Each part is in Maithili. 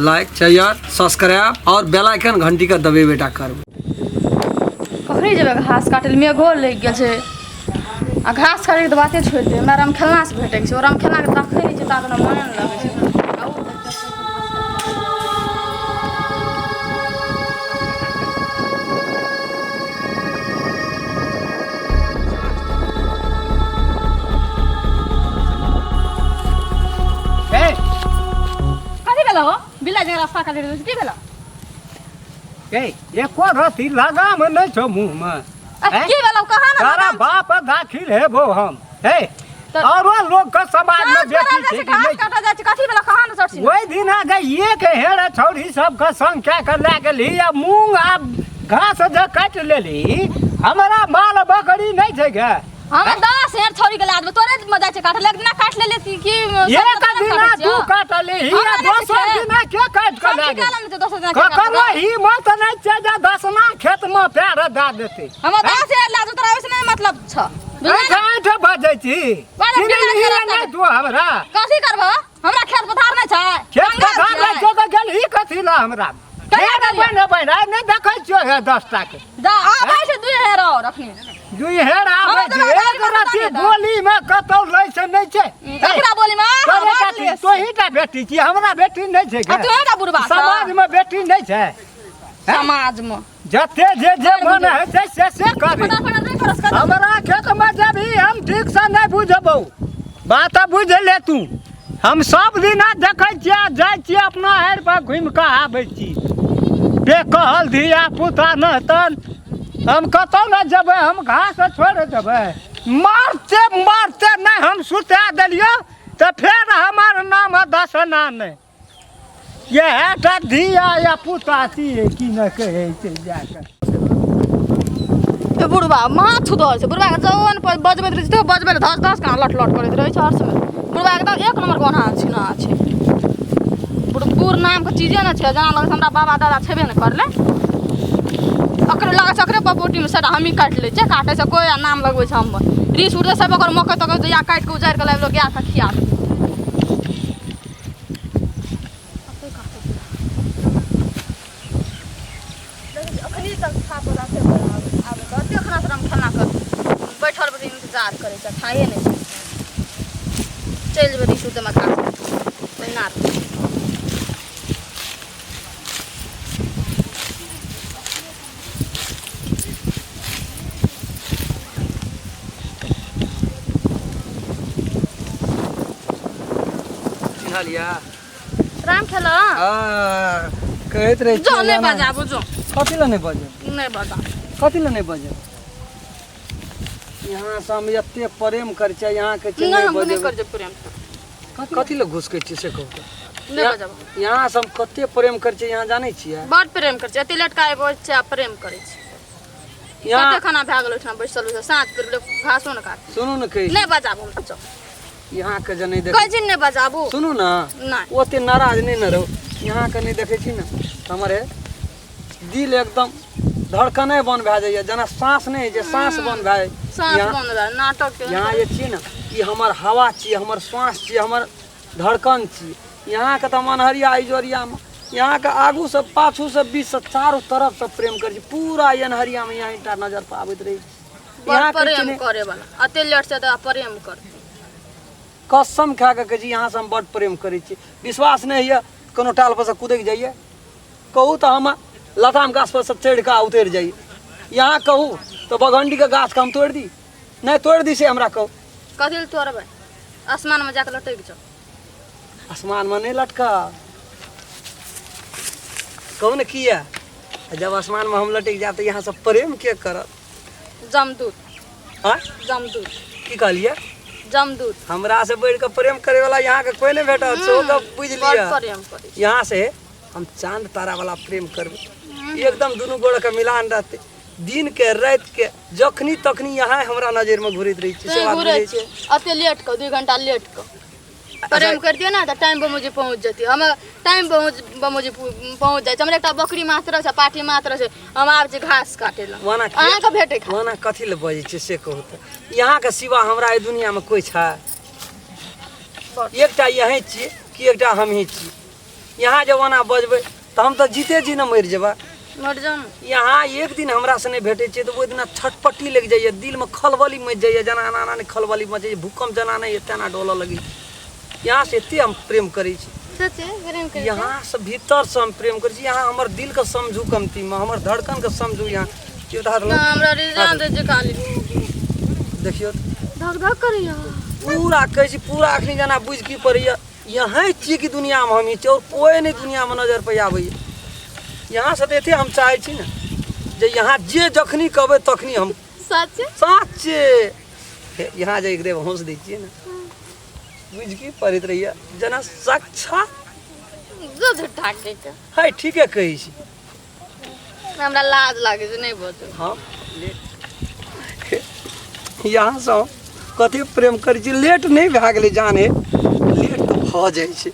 लाइक शेयर सब्सक्राइब और बेल आइकन घंटी के दबेबेटा करबै। कखनी जेबै घास काटै लए? मेघो लागि गेल छै आ घास काटैके तऽ बाते छोड़ि दे। हमरा रमखेलनासँ भेटैके छै। ओ रमखेलनाके देखै नहि छै ता मने नहि लगै छै। आ ओ ए कथी भेलो हो? बिल्ला जगह रास्ता काटि रहल छै, की भेलो? ए, एको रति लगाम नहि छौ मुँहमे। अरे, की भेलो कहा ना? तारा बाप दाखिल हेबो हम हे। औरो लोग के समाज में साँझ बेटी पड़ल जाइ छै छै, कि घास नहि? काटल जाइ छै। कथी भेलो कहा ना चढ़सी? ओहि दिना के एक हेड़ छौड़ी सबके संग कए के लए गेली आ मूंग आ घास जे काटि लेली। हमरा माल बकरी नहि छै गे। हम 10 हेर छोड़ी के लादबे तोरे में जाइ छै काटल। एक दिना काट लेले की की? एक दिना तू काटली आ हमरा नहि दोसर छै। दिना के काटि के सब लए ठिका गेल? लेने छै, दोसर दिना के काटल? ककरो हिम्मत नहि छै जे दसमा खेत मे पैर दए देतै। हम 10 हेर लादबे, तोरा ओइसे नहि मतलब छ, बुझलियै ऐठ ने? ऐठ बजै छी। बाजऽ, चिन्है बिना नहि खेलक। तू हमरा। कथी करबह? हमरा खेत पथार नहि छै? खेत कंगाल पथार छियै? नहि छौ तऽ गेलही कथी लए हमरा? कहिया फेर गेलियै? बनि बनि आइ नहि देखै छियौ हे 10 टा के। जा आबै छै 2 हेर और अखनी। दुई हेर आबै हमरा छै। तऽ एक गाड़ी रति पर बोली मे कतौ लै से नहि छै। एकरा बोली में तोरे बेटी, तोही टा बेटी छी, हमरा बेटी नहि छै आ गे। तू टा बुढ़बा छह। समाज मे बेटी नहि छै? समाज में जते जे जे मन होइ छै से से करी। फटाफट नहि करस कर। हमरा खेत मे जबही हम ठीक से नहि बुझबौ बात, बुझ ले तू। हम सब दिना देखै छियै, जाइ छियै अपना हारि पर घुमि कऽ आबै छी। बेकहल धिया पुता नहतन। हम कतौ नहि जेबै, हम घास छोड़ि देबै। मारते मारते नहि हम सुता देलियौ तऽ फेर हमर नाम दसना नहि। इएह टा धिया या पुता छियै की नहि कहै छै जाकऽ। ए बुढ़बा माथ छुदल छै। बुढ़बा के जौन पर बजबैत रहै छै तऽ बजबै लए धस धस केना लट लट करैत रहै छै हर समय। बुढ़बा एकदम एक नंबर के ओना छै ना छै। बुढ़ बूढ़ नाम के चीजे नहि छै। जेना लगै छै हमरा बाबा दादा छेबे नहि करलै। ओकरे लगै छै ओकरे बपोटी मे सबटा हमही काटि लै छियै। काटै छै कोइ आ नाम लगबै छै हमर। रिस उठतै सब ओकर मकइ तकइ जहिया काटि कऽ उजाड़ि कऽ लाबि लोक गाय के खिया देतै। अखनी तक खा पड़ा से आबै तऽ एते खाना तोरा खाना के बैठल बैठल इंतजार करै छै, खाए नहि छै। चलि जेबै रिसू तऽ खा तहिना। चिन्हलिया? राम खेला। हाँ, कहैत रहै जो छियै नहि एना। बजाबू जो। कथी लए नहि बजब? नहि बजा। कथी लए नहि बजब? यहाँ से हम एते प्रेम करै छियै यहाँ के छियै। नहि, नहि हम नहि बजेबै। कर प्रेम। कथी लए घुसकै छियै से कहू तऽ? नहि बजाबू। यहाँ से हम कते प्रेम करै छियै, यहाँ जानै छियै? बड प्रेम करै छै। एते लेट का आबि छै आ प्रेम करै छै? यहाँ कते खाना भए गेल ओहिठाम बैसल बैसल साँझ पड़ि गेलै, घासो ने काट। सुनू ने, कहै नहि बजाबू हम चौ। यहाँ के जे नहि देख कहै छी नहि बजाबू। सुनू ने। नहि। ओते नाराज नहि ने रहू। यहाँ के नहि देखै छी ने, हमर हे दिल एकदम धड़कने बंद भए जाइए, जेना साँस नहि होइ छै, साँस बंद भए जाइ। साँस यहाँ बंद भए नाटक के। यहाँ जे छियै ने, ई हमर हवा छियै, हमर श्वास छियै, हमर धड़कन छियै। यहाँके तऽ हम अन्हरिया इजोरियामे यहाँके आगूसँ पाछूसँ बीचसँ चारू तरफसँ प्रेम करै छी। पूरा ई अन्हरियामे यहाँ एकटा नजर पर आबैत रहै छी। बड़ यहाँ के प्रेम चिन्है- करे वाला एते लेट से तऽ प्रेम कर। कसम खा कऽ कहै छी, यहाँसँ हम बड्ड प्रेम करै छी। विश्वास नहि होइए, कोनो टाल पर सँ कुदकि जाइए। कहू तऽ हम लताम गाछ पर सँ चढ़ि कऽ उतरि जाइए। यहाँ कहू तऽ बघण्डीके गाछके हम तोड़ि दी, नहि तोड़ि दी, से हमरा कहू। कथी लए तोड़बै? आसमानमे जाकऽ लटकि जाउ। आसमानमे नहि लटका। कहू ने किया? आ जब आसमानमे हम लटकि जायब तऽ यहाँ सब प्रेम के करत? जमदूत। आँय? जमदूत। की कहलियै? जमदूत। हमरा से बढ़ि कऽ प्रेम करे वाला यहाँ के कोई नहीं भेटत, सेहो गप बुझि बड़ लिअ। प्रेम करै छै। यहाँ से हम चांद तारा वाला प्रेम करबै, एकदम दुनू गोड़ के मिलान रहतै। दिन के राति के जखनी तखनी यहाँ हमरा नजर में घुरैत रहै छै। से तैं बात घुरै बुझै छियै एते लेट कऽ, 2 घंटा लेट कऽ प्रेम करितियै ने तऽ टाइम बमोजी पहुँच जैतियै। हम टाइम पहुँच बमोजी पहुँच जाइ छै। हमरा एकटा बकरी मात्र छै, पाठी मात्र छै। हम आबै छी घास काटै लए। ओना किया- अहाँके भेटै खा। ओना कथी लए बजै छियै से कहू तऽ? यहाँके सिवा हमरा एहि दुनियामे कोइ छै? एकटा यहीं छियै कि एकटा हमही छी। यहाँ जब ओना बजबै तऽ हम तऽ जीते जी ने मरि जेबै। मर जाउ ने। यहाँ एक दिन हमरा से नहि भेटै छै तऽ ओहि दिना छटपट्टी लागि जाइए, दिलमे खलबली मचि जाइए, जेना एना एना नहि खलबली मचै छै, भूकम्प जेना नहि तेना डोलऽ लगै छै। यहाँ से एते हम प्रेम करै छी। सचे प्रेम करै छी? यहाँ से भीतर से हम प्रेम करै छी। यहाँ हमर दिल के समझू कमतीमे, हमर धड़कन के समझू। यहाँ केओ तऽ हाथ ना हमरा रिजान दे छै खाली। देखियौ धक धक करैया। पूरा कहै छी, पूरा अखनी जेना बुझि की पड़ैया यहीं छियै कि दुनियामे हम ही छियै और कोइ नहि दुनियामे नजर पर आबैया। यहाँ से तऽ एते हम चाहै छी ने जे यहाँ जे जखनी कहबै तखनी हम सच साचे यहाँ जे एक देव हौस दै छियै ने, बुझि की पड़ैत रहैया जेना साक्षात जो झूठा के के। है ठीके कहै छी। हमरा लाज लागै छै, नहि बजू। हाँ यहाँ से कथी प्रेम करै छी, लेट नहि भए गेलै जान, हे लेट तऽ भऽ जाइ छै,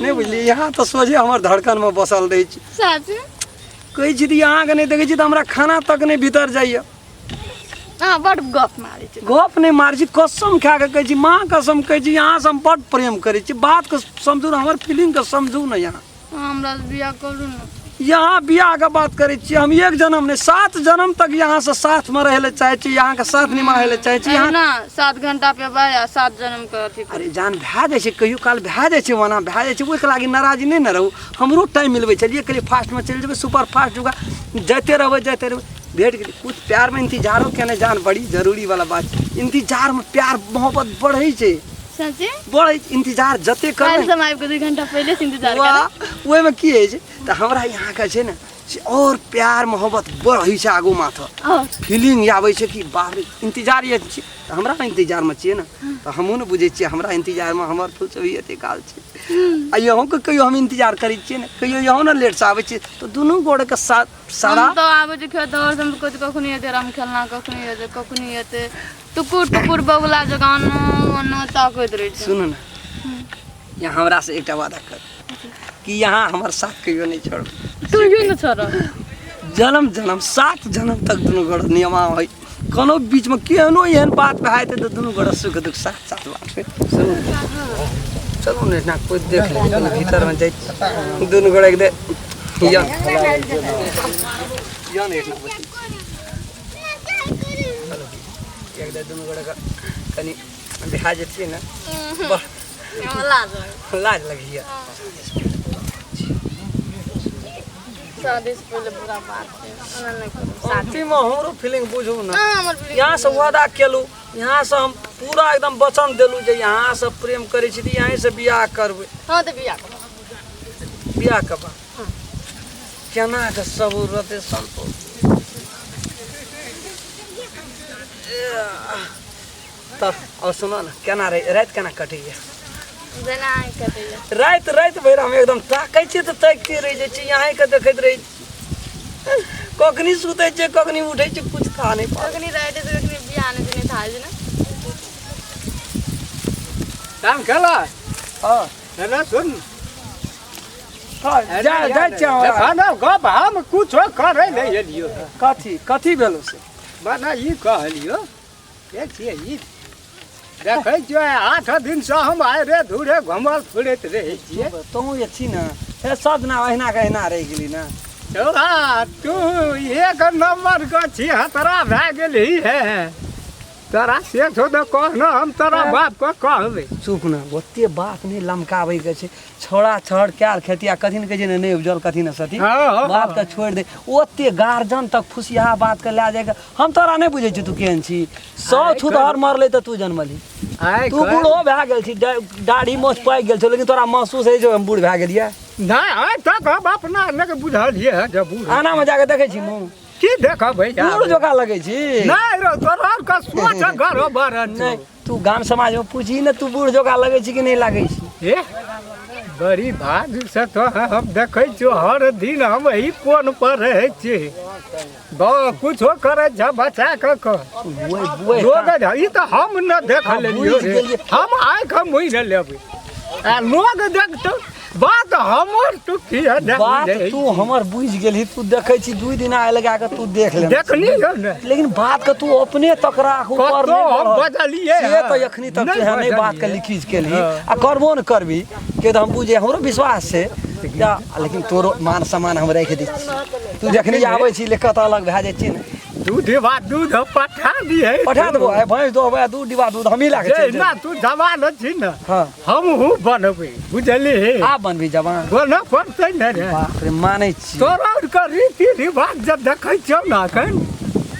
नहि बुझलियै? यहाँ तऽ सोझे हमर धड़कनमे बसल रहै छै। सच कहै छी तऽ अहाँके नहि देखै छी तऽ हमरा खाना तक नहि भीतर जाइए। अहाँ बड गप मारै छी। गप नहि मारै छी, कसम खा कऽ कहै छी, माँ कसम कहै छी, अहाँसँ हम बड्ड प्रेम करै छी। बातके समझू ने, हमर फीलिंगके समझू ने। यहाँ हमरा से बियाह करू ने। यहाँ बियाहके बात करै छियै हम, एक जन्म नहि 7 जन्म तक यहाँसँ साथमे रहै लए चाहै छी, यहाँके साथ निभाबै लए चाहै छी। यहाँ ना 7 घंटा पे बाय आ 7 जन्म के अथी। अरे जान भए जाइ छै, कहियो काल भए जाइ छै, ओना भए जाइ छै, ओहिके लागि नाराजी नहि ने रहू। हमरो टाइम मिलबै छलियै, कहलियै फास्टमे चलि जेबै, सुपर फास्ट जुगा जाइते रहबै जाइते रहबै, भेट गेलै। कुछ प्यारमे इंतजारो केनाइ जान बड़ी जरूरी वाला बात छै। इंतजारमे प्यार मोहब्बत बढ़ै छै। सच्चे बढ़ै छै इंतजार जते काल्हि करबै। से हम आबि कऽ 2 घंटा पहिले से इंतजार वाह करब। ओहिमे की होइ छै तऽ हमरा यहाँके छै ने से आओर प्यार मोहब्बत बढ़ै छै आगू माथ। और फीलिंग आबै छै कि बाप रे इंतजार ये छी तऽ हमरा इंतजारमे छियै ने तऽ हमहूँ ने बुझै छियै हमरा इंतजारमे हमर फुलसभी एते काल छै। आ यहूँके कहियो हम इंतजार करै छियै ने, कहियो यहूँ ने लेटसँ आबै छियै तऽ दुनू गोड़ेके साथ सारा। हम तऽ आबै छै खेत और से, हम कहै छी कखनी एतै राम खेलना, कखनी एतै, कखनी एतै, टुकुर टुकुर बगुला जकाँ ओना ओना ताकैत रहै छै। सुनू ने, यहाँ हमरा से एकटा वादा कर कि यहाँ हमर साथ कहियो नहि छोड़ब। तू ने छोड़ब। जन्म जन्म 7 जन्म तक दुनू गोड़ नियमा होइ, कोनो बीचमे केहनो एहन बात भए जेतै तऽ दुनू गोड़ सुख दुख साथ साथ बाँटबै। सुनू चलू ने, एना कोइ देख ले, कनि भीतरमे जाइ छी। दुनू गोड़ एक दे या या ने एना बैठू। चलू एक दे दुनू गोड़ कनि भए जेतियै ने। हमरा लाज लागै। लाज लगैया। शादी से पहिले बुरा बात छै, ओना नहि करू शादी। अंतिममे हमरो फीलिंग बुझू ने। हाँ, हमर feeling। यहाँ से वादा केलहुँ, यहाँ से हम पूरा एकदम वचन देलहुँ जे यहाँ से प्रेम करै छी तऽ यहीं से बियाह करबै। हाँ तऽ बियाह करू। बियाह के बाद केना के सबूर रहतै संतोष? तब और सुनो ने, केना रह राति केना कटैया? जेना अहाँ कटैया। राति राति भरि हम एकदम ताकै छियै तऽ ताकिते रहि जाइ छियै, यहाँके देखैत रहै छी। कखनी सुतै छियै कखनी उठै छियै कुछ था नहि पाबै। कखनी राति छै कखनी बियाह नहि छै, नहि था छै ने। काम खेला। हाँ अरे सुन। हाँ, जा जाइ छियै हमरा। खाना गप हम कुछो करे नहीं एलियो। कथी कथी भेलो से? माने ई कहलियो के छियै ई देखै छियै 8 दिन से हम आइ रे धूरे घुमल फिरैत रहै छियै। तोँ जे छी ने हे सब दिना अहिना के अहिना रहि गेली ने। तोरा तू एक नंबर के छी, हतरा भए गेलही हे। तोरा से छौ तऽ कह ने, हम तोरा बाप के कहबै। चुप ने, ओते बात नहि लमकाबै के छै। छौड़ा छड़ कयल खेती आ कथी ने कहै छै ने नहि उपजल कथी ने सती। हाँ, हाँ, बात के छोड़ि दे, ओते गार्जन तक फुसियाहा बात के लए जाइके हम तोरा नहि बुझै छी तू केहन छी। 100 आइ छुतहर मरलै तऽ तू जनमलही। आइ तू बूढ़ो भए गेल छी, दाढ़ी मोछ पाकि गेल छौ, लेकिन तोरा महसूस होइ छै हम बूढ़ भए गेलियै? नहि, आइ तक हम अपना नहि बुझलियै जे बूढ़। आना मे जाके देखै छी मुँह की देखबै? बूढ़ जकाँ लगै छी? नहि रौ, तोरा के सोच गड़बड़ छौ। नहि, तू गाम समाज में पूछी ने तू बूढ़ जकाँ लगै छी कि नहि लगै छी? ए बड़ी भाग से तो हम देखै छियौ हर दिन हम एही कोन पर रहै छी, कुछो करै छ बचा कऽ कह। बुए लोग ई तऽ हम न देख हाँ, लेलियौ बुझि रे। गेलियै। हम आँखि मुइन लेबै आ लोग देखतौ बात हमर तू की है ने बात बुझै तू हमर बुझि गेलही। तू देखै छी 2 दिन आइ लगा कऽ तू देख ले। देखनी हो ने। लेकिन बात के तू अपने तक राख, ऊपर कतौ नहि हम बढ़ह। बजलियै से हँ। तऽ एखनी तक नहि तू नहि बात के बजलियै। लिखीज केलही हँ। आ करबो ने करबी के तऽ हम बुझे, हमरो विश्वास छै जा, लेकिन तोरो मान सम्मान हम राखि दै छी। तू जखनी आबै छी ले कतऽ अलग भए जाइ छी ने। दूध डिब्बा दूध पठा दिहे। पठा देबो, आइ भैंस दोहबै, दूध डिब्बा दूध हमही लए कऽ जे चलि ना जेबै। तू जवान छी ने। हँ। हमहूँ बनबै, बुझलिही? आब बनबी जवान? बनऽ पड़तै ने रे। बाप रे, मानै छी। तोरा आरके रीति रिवाज जब देखै छियौ ने एखन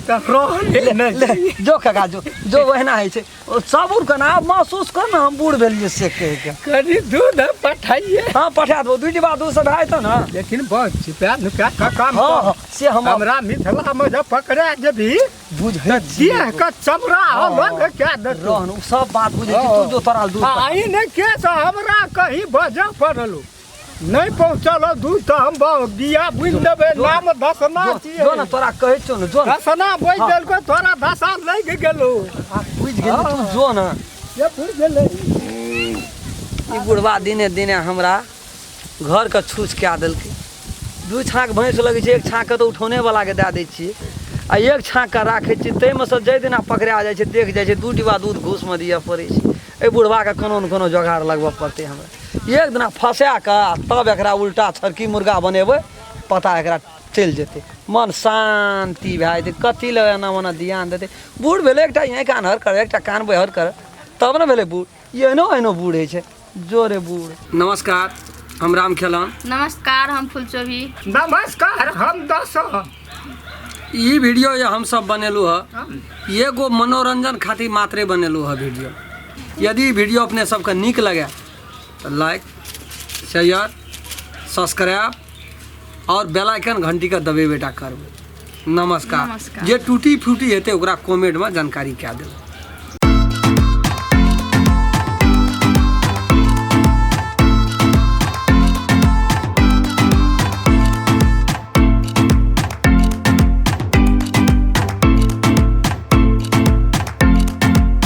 तऽ रहले नहि। ले जो काका, जो जो, ओहिना होइ छै। ओ सबुर केना आब महसूस कर ने, हम बूढ़ भेलियै से कहि के। कनि दूध पठाइए। हँ, पठा देबो। दू डिब्बा दूध सब भए जेतौ ने। लेकिन बस छिपा नुका कऽ काम हँ कर। हँ, से हम हमरा मिथिला मे जब पकड़ा जेबही बुझै छी। देह के चमड़ा अलग कए देतौ। रहन ओ सब बात बुझै छी। तू जो, तोरा दूध आ ई नहि के से हमरा कहीं बजऽ पड़लो नहि पहुँचल दूध तऽ हम बिया बुनि देबै। जो- नाम धसना जो छियै। जो ने, तोरा कहै छियौ ने, जो ने। धसना बोइ हँ। देलको, तोरा धसा लागि गेलो। आ, बुझि गेली, तू जो ने। ये बुझि गेलै। ई बुढ़वा दिने दिने हमरा घरके छूछ कए देलकै। दू छाँक भैंस लगै छै, एक छाँकके तऽ उठौने वलाके दए दै छियै आ एक छाँकके राखै छियै। ताहिमे सँ जाहि दिना पकड़ा जाइ छै, देख जाइ छै, दू डिब्बा दूध घूसमे दिअ पड़ै छै। एहि बुढ़वाके कोनो ने कोनो जोगाड़ लगबऽ पड़तै हमरा। एक दिना फँसा कऽ आ तब एकरा उल्टा छड़की मुर्गा बनेबै, पता एकरा चलि जेतै, मन शान्ति भए जेतै। कथी लए एना ओना ध्यान देतै? बूढ़ भेलै, एकटा आँखि आन्हर करै, एकटा कान बहर करै, तब ने भेलै बूढ़। ई एहनो एहनो बूढ़ होइ छै। जोरे बूढ़। नमस्कार, हम राम खेलन। नमस्कार, हम फुलचोभी। नमस्कार, हम दस। ई वीडियो ये हम सब बनेलहुँ हँ, एगो मनोरंजन खातिर मात्रे बनेलहुँ हँ वीडियो। यदि ई वीडियो अपने सबके नीक लगे तऽ लाइक, शेयर, सब्सक्राइब और बेल आइकन घंटी के दबेबे टा करबै। नमस्कार। नमस्कार। जे टूटी फूटी हेतै ओकरा कमेंटमे जानकारी कए देबै।